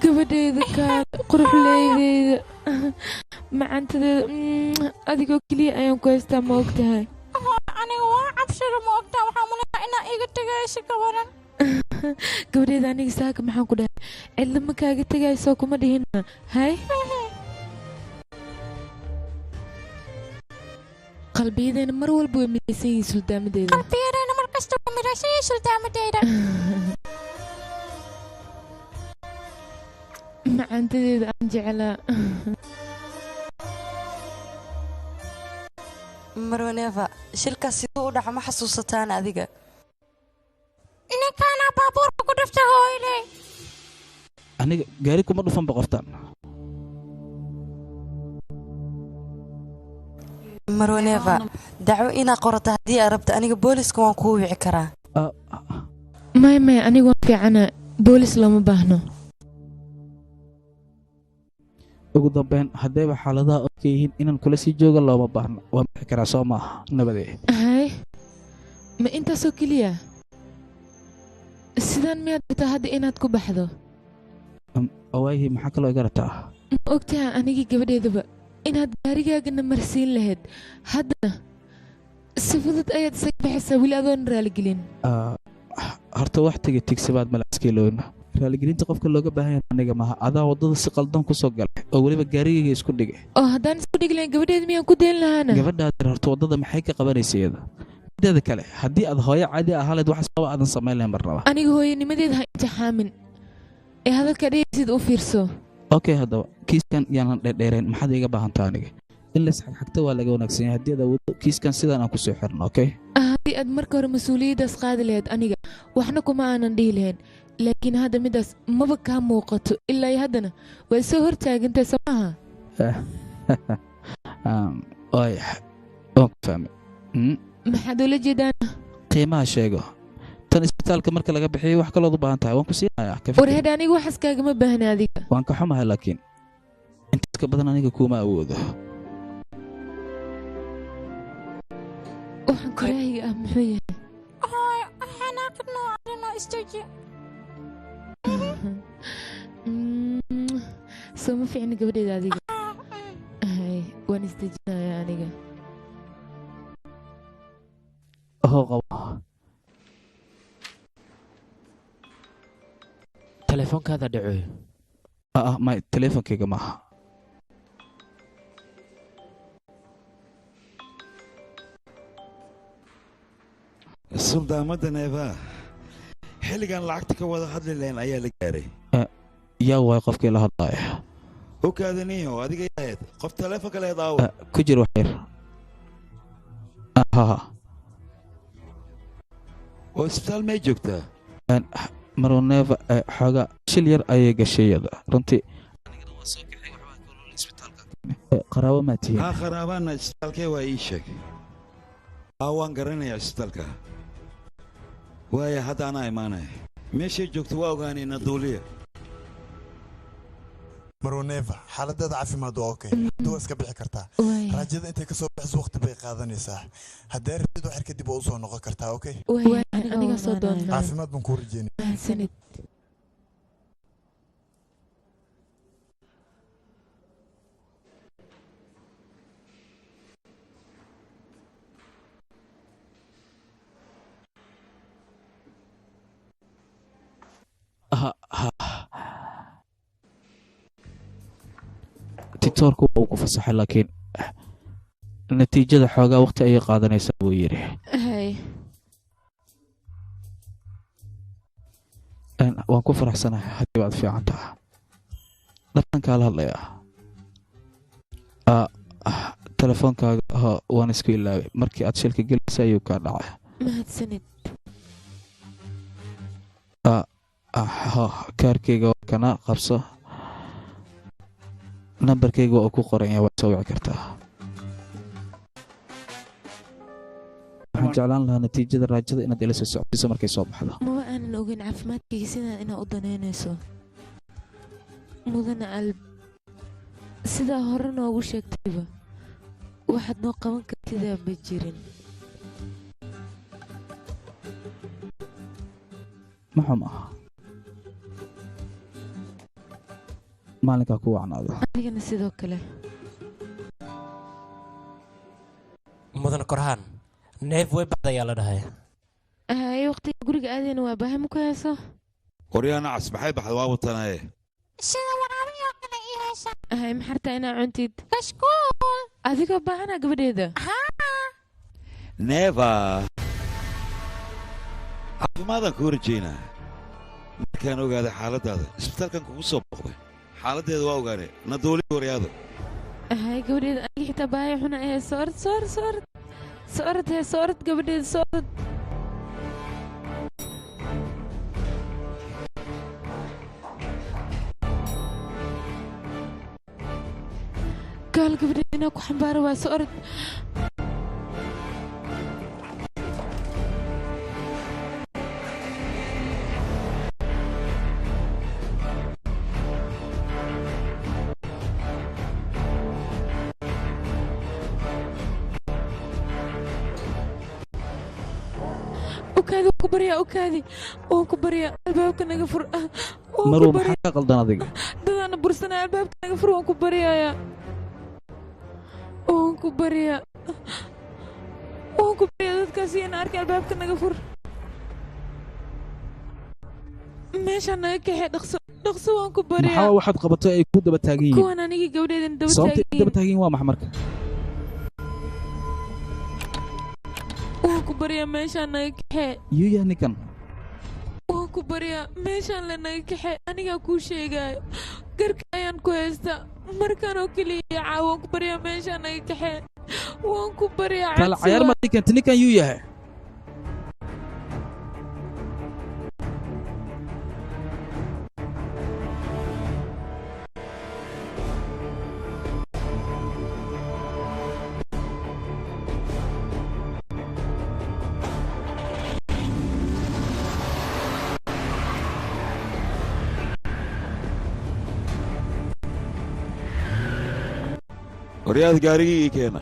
Gabadhayda kaale, quruxleydeyda, macantadeeda, adigoo keliya ayaan ku haystaa, ma og tahay? Aniga waa cabshiro, ma ogtaa? Waxaa malaya inaa iga tegayso, ka waran? Gabadheyda, aniga saaka maxaan ku dhahay? Cidla ma kaaga tegayso kuma dhihina. Hay, qalbiyadeena mar walba way midaysan yihiin, suldaamadeeda. Qalbiyadeena mar kasta waa midaysan yihiin, suldaamadeeda. Macaantadeeda aan jecelaa. Marwaneeva, shilkaas siduu u dhaca ma xasuusataan adiga? Ninkaanaa baabuurka ku dhuftay, hooyaday. Aniga gaari kuma dhufanba qoftaan. Marwaneeva, dacwo inaa qorata haddii aad rabta, aniga booliska waan kuu wici karaa. Maya, maya, aniga waan fiicana, boolis looma baahno. Ugu dambeyn, haddayba xaaladaha oka yihiin, inaan kula sii jooga looma baahno. Waan bixi karaa, soo maaha? Nabadee. Hay, ma intaasoo keliya? Sidaan miyaad rabtaa hadda inaad ku baxdo? Waayihii, maxaa kaloo iga rabtaa? Ma ogtaha anigii gabadheedaba inaad gaarigaagana marsiin lahayd? Haddana si fudud ayaad isaga baxaysaa, weli adoon raaligelin. Horta wax tegay tigsibaad malaaskiiloona. Raaligelinta qofka looga baahan yahay aniga maaha. Adaa waddada si qaldan ku soo galay oo weliba gaarigayga isku dhigay. Oo haddaan isku dhigi lahayn, gabadheeda miyaan ku dayn lahaana? Gabadhaad horta waddada maxay ka qabanaysa iyada? Mideeda kale, haddii aad hooyo caadi ahaa lahayd, wax sababa aadan samayn lahayn marnaba. Aniga hooyanimadeeda ha imtixaamin ee hadalka dhegeysid u fiirso. Okay, haddaba kiiskan yaanan dheerdheerayn. Maxaad iiga baahantaa aniga? In la isxagxagto waa laga wanaagsan yahay. Haddii aad awooddo, kiiskan sidaan aan kusoo xirno, okay? Haddii aad marka hore mas-uuliyaddaas qaadi lahayd, aniga waxna kuma aanan dhihi lahayn, laakiin hadda midaas maba kaa muuqato. Ilaa iyo haddana way soo hortaagantay, soo maaha? Waaya, waan ku fahmay. Maxaad ula jeedaana? Qiimaha sheego. Tan isbitaalka marka laga bixiyo, wax kalood u baahan tahay waan ku siinayaa, ka fikir. Warheed, aniga waxaas kaagama baahna adiga. Waan ka xumahay, laakiin intaas ka badan aniga kuuma awoodo. Waxaan karaahiga ah muxuu yahay? Hooyo, xanaaqid noocadino, istaji. Soo ma fiicna gabadheeda adiga? Hay, waan isdejinayaa aniga. Hoo, qabo. Telefoonkaada dhacoy. Ah, may, teleefonkayga maaha. Suldaamada Neefaa, xilligan lacagta ka wada hadli lahayn ayaa la gaaray. Yaa waay qofkii la hadlaaya? U kaadaniyo, adiga yahayd qof taleefonka lehed aawo. Ku jir wax yar ha. Oo isbitaal may joogtaa? Maroneeva xoogaa shil yar ayay gashay iyada runtii. Qaraabo maa tihiin? Haa, qaraabaana. Isbitaalkee waa, ii sheeg. Haa, waan garanayaa isbitaalka. Waaya, hadda anaa imaanaya meeshay joogto, waa ogaanayna duuliya. Marwaneva, xaaladaada caafimaad waa okay, hadda waa iska bixi kartaa. Raajada intay kasoo bixiso waqti bay qaadanaysaa. Haddee rabtid, waxyar kadib waa usoo noqon kartaa, okay? Aniga soo doonaa. Caafimaad baan kuu rajeynaya. Mahadsanid. Ha ha, tiktoorku waa uu ku fasaxay, laakiin natiijada xoogaa waqti ayay qaadanaysaa buu yidhi. Hay. Waan ku faraxsanahay haddii waad fiican tahay. Dhabtan kaala hadlayaa. Telefoonkaaga ha, waan isku ilaaway. Markii aad shilka gelaysa ayuu kaa dhacay. Mahadsanid. Ha, kaarkayga waa kana, qabso. Nambarkayga waa uu ku qoran yahay, waad soo wici kartaa. Waxaan jeclaan lahaa natiijada raajada inaad ila soo socodsiiso markay soo baxdo. Maba aanan ogeyn caafimaadkayga sidaan inaad u danaynayso, mudana Alb. Sidaa hore noogu sheegtayba, waxaad noo qaban kartidaa ma jirin. Ma xum ah. Maalinkaa ku wacnaado. Adigana sidoo kale. Mudan Korhaan, neef way baxda ayaa la dhahay. Haye, waqtiga guriga aadayna waa baahi ma ku hayso? Waryaana cas, maxay baxda? Waa watanaye. Sida waraabiyoo kale ii hesha. Haye, maxartaa inaa cuntid? Kashkuul. Adigoo baahanaa gabadheeda. Neeva, caafimaadaan kuu rajaynaa. Markaan ogaaday xaaladdaada, isbitaalkan kugu soo booqday, xaaladdeeda waa ogaanay. Na duuli, waryaada. Haye gabadheeda, aniga xitaa baahi xuna ee soo orod, soo orod, soo orod, soo orod, hee, soo orod gabadheeda, soo orod. Gaal gabadheeda, inaa ku xambaaro waa, soo orod. Ukaadi, waan ku baryaa, ukaadi, waan ku baryaa, albaabka naga fur. Waan ku Marwo, baryaa. maxaa ka qaldan adiga? Dadaana bursanaya, albaabka naga fur, waan ku baryayaa, waan ku baryaa, waan ku baryaa. Dadkaasi ina arkay, albaabka naga fur, meeshaan naga kaxee, dhaqso, dhaqso, waan ku baryaa. Maxaa waxaad qabato ay ku daba taagan yihiin? Kuwan anigii gabadheedan daba Sababta ay ku daba taagan. taagan yihiin waa maxa marka? Waan ku baryaa, meeshaan naga kaxee. Yuu yahay ninkan? Waan ku baryaa, meeshaan le naga kaxee. Anigaa kuu sheegaayo, garka ayaan ku haystaa markaan oo keliya caawa. Waan ku baryaa, meeshaan naga kaxee, waan ku baryaa. Kala Codsi cayaar waa. Maad ii keentay? Ninkan yuu yahay? Waryaada, gaarigii ii keena.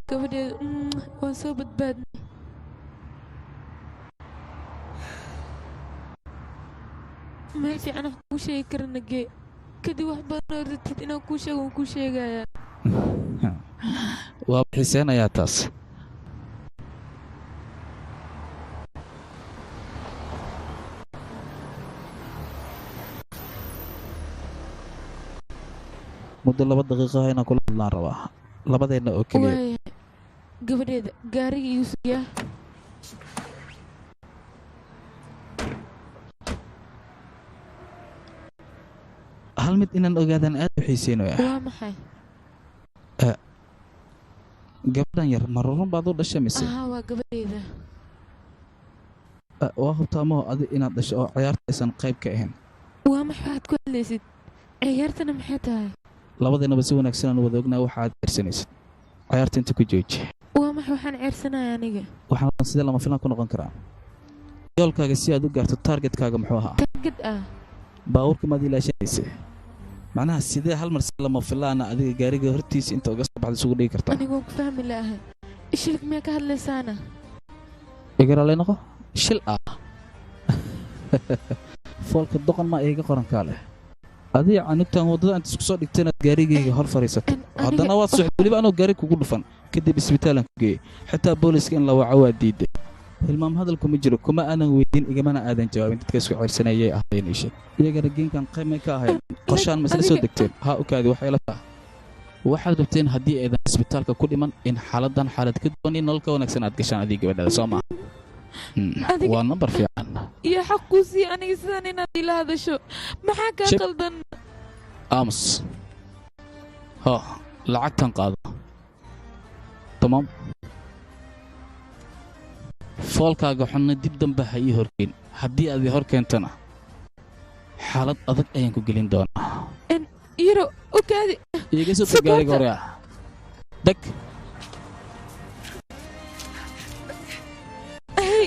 Gabadheeda, waan soo badbaadnay. Meel fiican wax kuu sheegi karana gee, kadib wax badan oo rabtid inaan kuu sheego waan kuu sheegayaa. Waa xiiseynayaa taas. Muddo 2 daqiiqo ah inaan kula hadlaan rabaa, labadeenna oo keliya. Waaya gabadheeda, gaariga iigu sugiyaa. Hal mid inaan ogaadaan aad u xiiseynaya. Waa maxay? Gabadhan yar ma rurun baad u dhashay mise? Ahaa, waa gabadheeda. Waa hubtaa maho adi inaad dhasho oo ciyaarta aysan qayb ka ahayn? Waa maxay waxaad ku hadlaysid? Ciyaartana maxay tahay? Labadeennaba si wanaagsan aan wada ognaa waxa aad ceersanaysid. Ciyaarta inta ku jooji. Waa maxay waxaan ceersanaya aniga? Waxaan sidee lama filaan ku noqon karaa yoolkaaga si aad u gaarto targetkaaga muxuu ahaa? Target ah? Baabuurka maad ilaashanaysay? Macnaha sidee hal mar si lama filaana adiga gaariga hortiisa inta uga soo baxda isugu dhigi kartaa? Aniga waan ku fahmi la'ahay. Shilk miyaa ka hadlaysaana? Igaraalay noqo. Shil ah foolka doqon ma iiga qorankaa leh. Adiga canugtan waddada inta isku soo dhigtay inaad gaarigayga hor fadhiisato, haddana waad socday weliba anoo gaari kugu dhufan, kadib isbitaalan ku geeyey, xitaa booliska in la waco waa diiday. Hilmaam hadalku ma jiro. Kuma aanan weydiin, igamana aadan jawaabin. Dadka isku ceyrsanayay ahaayeen ii sheeg. Iyagana geenkan qaymay ka ahayn qorshaan masla soo degteen? Ha u kaadi, waxay la tahay waxaad rabteen haddii aydan isbitaalka ku dhiman in xaaladan xaalad ka duwan in nolol ka wanaagsan aad gashaan adiga gabadhaada, soo maaha? Waa nambar fiican. Iyo xaq kuu siiya aniga sidaan inaad ila hadasho? Maxaa kaa Shib. qaldan? Aamus. Ho, lacagtan qaado. Tamaam. Foolkaaga xunna dib dambe ha ii horkeyn. Haddii aad ii hor keentana, xaalad adag ayaan ku gelin doonaa. Yaro u kaadi. Iiga soo tag gaariga hore ah, deg. Hey,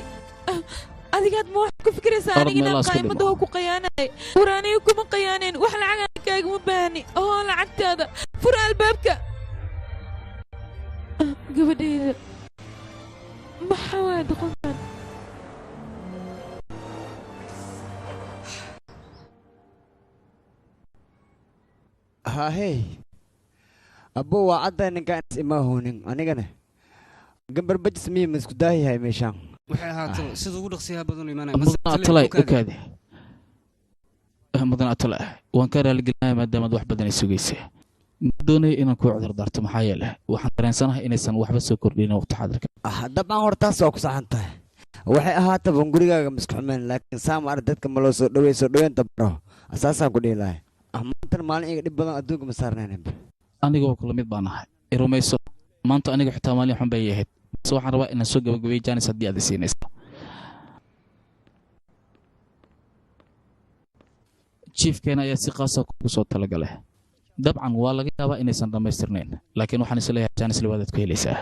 adigaad ma waxaad ku fikiraysaa Orod aniga inaan meelahaas ku qaa'imada dhimo. oo ku qayaanay? War, aniga kuma qayaanayn, wax lacag kaagama baahni. Oo lacagtaada fur albaabka. Gabadhayda. Maxaa waaya doqonkan? Haahey, abbo, waa cadday ninkaan is ima hoonin. Anigana gambar bajis miya ma isku daahiyahay meeshaan? Waxay ahaato sida ugu dhaqsiyaha badan u imaanaya. Mudan Atalay, okaade. Mudan Atalay, waan ka raaligelinaya maadaamaad wax badan ay sugaysa. Ma doonayo inaan kuu cudur daarto, maxaa yeelay waxaan dareensanahay inaysan waxba soo kordhin waqti xaadirka. Dabcan hortaas waa ku saxan tahay. Waxay ahaataba gurigaaga ma isku xumeen, laakiin saama ar dadka ma loo soo dhaweey, soo dhaweynta baro asaasaan ku dhihi lahay. Maantan maalin iga dhib badan adduunka ma saarnayn. Aniga oo kula mid baan ahay, i rumayso. Maanta aniga xitaa maalin xun bay ahayd, balse waxaan rabaa inaan soo gabagabeeyo jaanis haddii aad i siinayso. Jiifkeena ayaa si qaasa kugu soo talagalay. Dabcan waa laga yaabaa inaysan dhammaystirnayn, laakiin waxaan isleeyahay jaanis labaadaad ku helaysaa.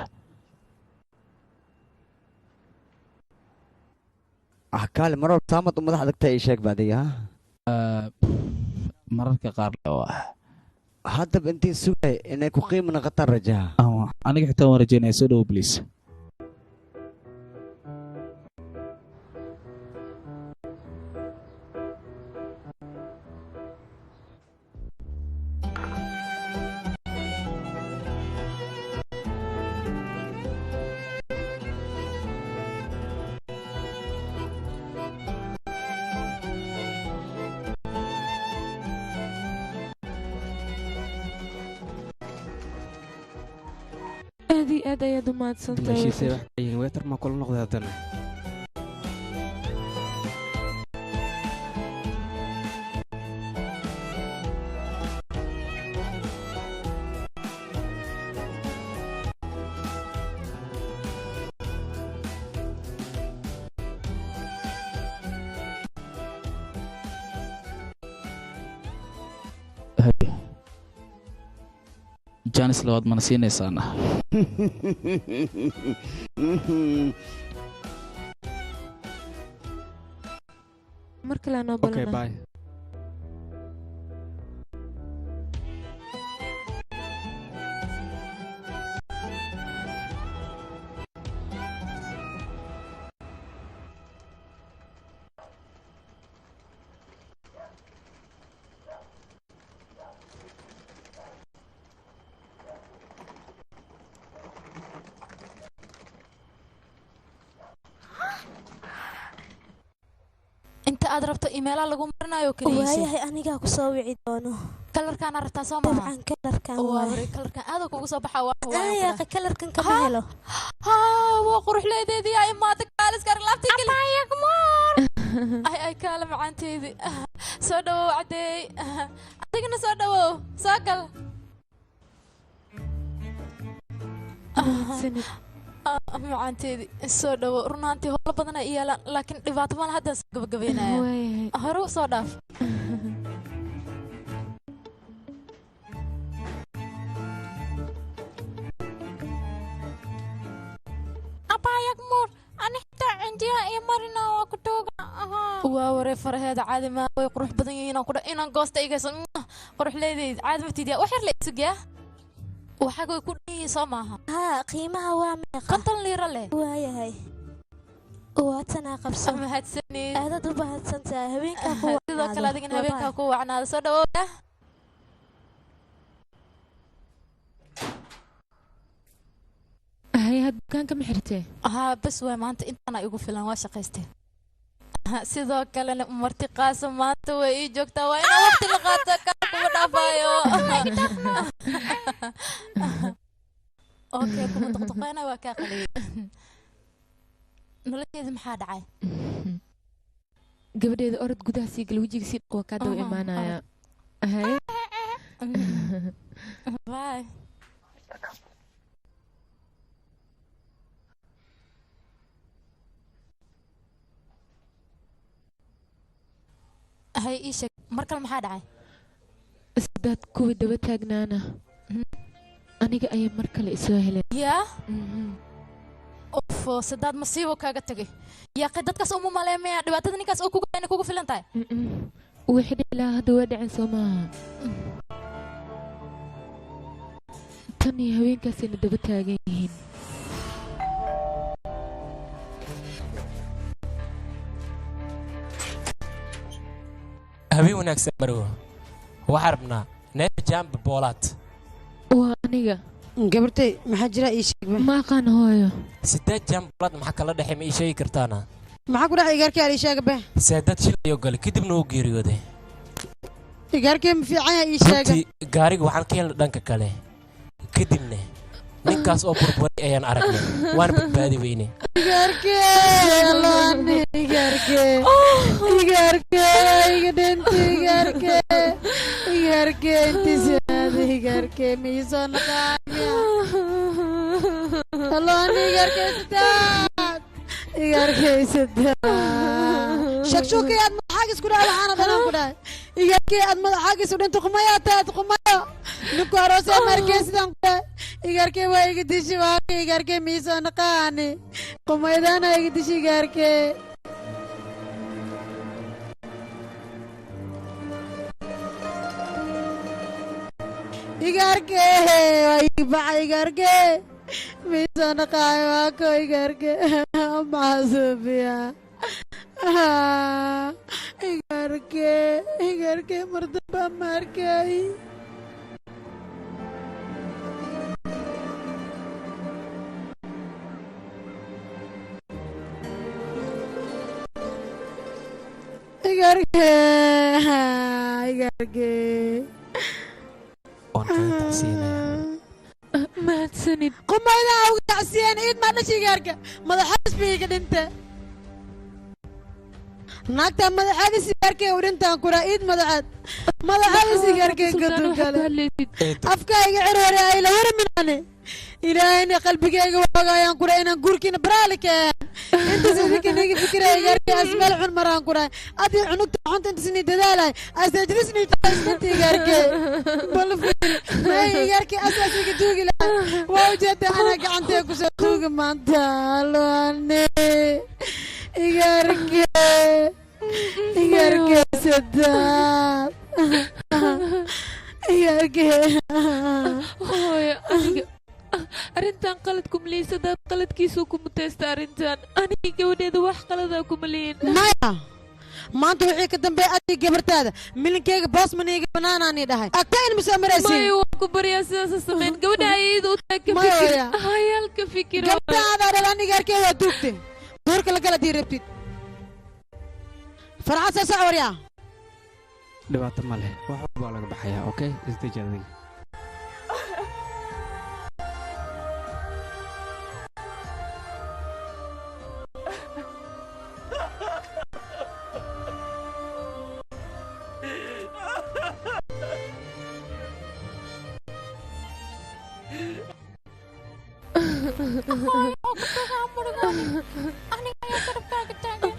Kaale, mar walba saamad u madax adagtaa, ii sheeg ba adiga ha. Mararka qaar le oo ah. Haddaba intii sugay inay ku qiimo noqotaan rajaha. Aniga xitaa waan rajaynaya. Soo dhowo, please. Aad iyo aad ayaad u mahadsantahay. Heshiisay wax ka yihiin waiter ma kula noqday haddana? Haye, jaanis labaad mana siinaysaana? Mar kale anoo Okay. balana. Bye. Inta aad rabto iimeelaa lagu marinayo kaliya. Waayahay, anigaa ku soo wici doono. Colorkaan rabtaa, soo maaha? Dabcan, colorkan. Waa waay. Waray, colorkaan aad kugu soo baxa waa. Aayaqa, colorkan kama helo. Haa, waa qurux leedeedii ay imaata kaaliska laabtii kali. Ay ay, kaale macaanteedii, soo dhawow. Cadeey, adigana soo dhawow, soo gal. Mahadsanid. Macaanteedii, soo dhawow. Run ahaantii howlo badan ay yaalaan, laakiin dhibaato mala, haddaan soo gabagabeynaya. Waayahay. Hore u soo dhaaf. Abaayagmuur, ani xitaa cindiyaha iyo marina waa ku tooga. Waa waree, faraheeda caadi maa, way qurux badan yihiin. Aan ku inaan goosta igayso. Qurux leedeyd caadi matiid. Wax yar la isugyaa, waxaa way ku dhan yihiin, soo maaha? Haa, qiimaha waa meeqa? 50 liira leh. Waayahay, waa tanaa, qabso. Mahadsanid. Aadaad u mahadsantahay, habeenkaa ku. Sidoo kale adigana habeenkaa ku wacnaada. Soo dhawowda. Haye, had dukaanka ma xirtee? Haa, bas waay, maanta intaana igu filan, waa shaqaysteen. Sidoo kalena marti qaasa maanta way ii joogtaa, waa inaan waqti la qaato, kaa kuma dhaafayo. Okay, kuma duqduqeyna, waa kaa qaliyay. Nolosheeda maxaa dhacay? Gabadheeda, orod gudaha sii gal, wejiga sii dhaq, waa kaa daba Aha, imaanaya. Haye. Bye. Hay, ii sheeg mar kale, maxaa dhacay? Sidaad kuwii daba taagnaana aniga ayay mar kale isoo heleen. Yaa ofo, sidaad masiibo kaaga tegay. Yaaqay, dadkaas uma maleemaya dhibaatada ninkaas oo kugu hayna kugu filan tahay. Wixii dhici lahaa hadda waa dhaceen, soo maaha? Tan iyo haweenkaasayna daba taagan yihiin. Habeen wanaagsan marwo. Waxaan rabnaa neef jamba boolaad. Waa aniga. Gabartay, maxaa jira ii sheeg? Ma aqaan hooyo. Sideed jamba boolaad maxaa kala dhexay, ma ii sheegi kartaana? Maxaa ku dhacay igaarkii? Ii sheeg be. Saadaad shil ayuu galay, kadibna uu geeriyooday. Igaarkii ma fiican yahay? Ii sheega. Runtii gaariga waxaan ka helnay dhanka kale, kadibna ninkaas oo burburay ayaan aragnay, waana badbaadi weyne. Igaarkee, allaane, igaarkee, igaarkee, iga dhintay igaarkee, igaarkee intiisi aaday, igaarkee miisoo naqaamiya, allaane, igaarkee sidaad, igaarkee sidaad shakshuukay aad madaxaaga isku dhahay, waxaana dhanan ku dhahay igaarkee aad madaxaaga isu dhinto, qumayaa taad qumayo ninku aroosee markee sidaan ku dhahay, igaarkee waa iga dishi, waaka igaarkee miisoo naqaani, qumaydana iga dishi igaarkee. Igaarkee waa iga baxa, igaarkee miisoo naqaani, waako igaarkee maxasuubiya, igaarkee, igaarkee mar damba ma arkay. Igaarkee, igaarkee. Waan kaga tacsiinayaa. Mahadsanid. Qumaydaha uga tacsiyeen, iid maa dhasha igaarka madaxaadis bay iga dhinta, naagta madaxaadis igaarkee u dhintaan kuraa, iid madaxaad madaxaadis igaarkee Sultaan, gadun waxaad ku kale hadlaysid. Afkaa iga cirhore ayla waraminaane, ilaahayna qalbigayga waagayaan kuraa inaan guurkiina baraali keen, intaas idinka niga fikiraya igaarkee asmeel xun maraan kuraa, adii cunugta xunta intaas nii dadaalay asaajidisnii taasnanta igaarkee, bal fiiri may igaarkee asaas iga duugi lahaa, waa ujeeda anaa gacantee kusoo duugi maanta, alwaane igaarkee, igaarkee sadaad igaarkee. Hooyo, aniga arrintan qalad kuma lihin, sadaad qaladkiisuu ku mutaysta arrintan, aniga gabadheeda wax qaladaa kuma lihin. Maya, maanta wixii ka dambeeya adii gabartaada milinkeyga boosmaniiga banaanaanii dhahay agta in masoo maraysiin. Maya, waan ku baryaa, sidaasa samayn, gabadha ayayda u tahay ka Maya, fikir. hooya. Hayaal ka fikir. Gabdhaadaa dhalaan igaarkee waa duugtay, duurka la gala dii rabtid, farxad soo soc waryaa. Dhibaato ma leh, wax walba waa laga baxayaa. Okay, isdeji adiga. Hooyo, waa ku tagaa murugooni, aniga ayaa garabkaaga taagan.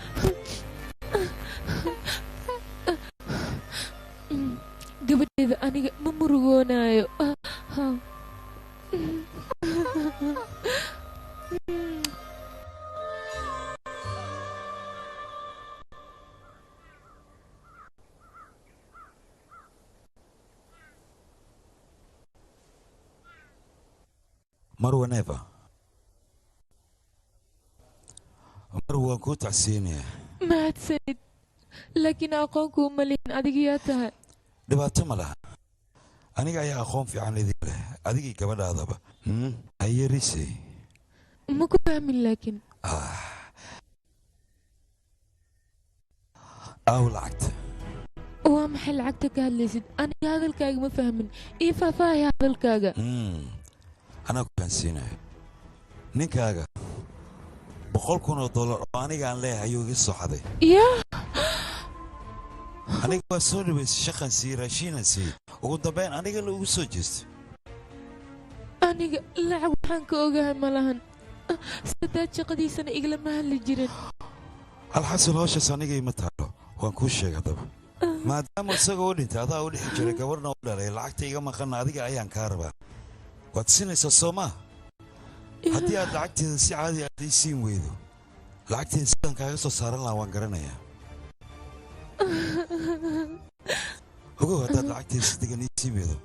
Gabadheeda, aniga ma murugoonaayo. Marwa Neva, Marwa, waan kuu tacsiinayaa. Mahadsanid, laakiin aqoonku uma lihin, adiga yaa tahay? Dhibaato ma laha, aniga ayaa aqoon fiican idin leh adigii gabadhaadaba. Hayerisey. Ma ku fahmin laakiin. Aaw lacagta? Waa maxay lacagta ka hadlaysid? Aniga hadalkaaga ma fahmin, ii faahfaahi hadalkaaga. Anaa ku fahansiinayo, ninkaaga $100,000 oo aniga aan leeyahay ayuu iga soo xaday. Yaa? Aniga waa soo dhaweysay, shaqan siiyey, raashiinan siiyey, ugu dambeyn aniga la ugu soo jeestay. Aniga lacag waxaan ka ogahay ma lahan, sadaad shaqadiisana iglama hadli jirin. Alxasil, hawshaas aniga ima taalo, waan kuu sheegay haddaba, maadaama isaga u dhintay adaa u dhixi jiray, gabadhna u dhalay, lacagta iga maqanna adiga ayaan kaa rabaa, waad siinaysaa soo maa? Haddii aad lacagteeda si caadi aad ii siin weydo, lacagteeda sidaan kaaga soo saaran lahaa waan garanayaa. Ogow, haddaad lacagteeda si degan ii siin weydo,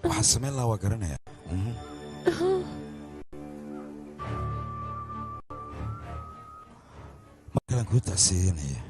waxaan samayn lahaa waan garanayaa. Mar kalaan kuu tacsiiyanaya.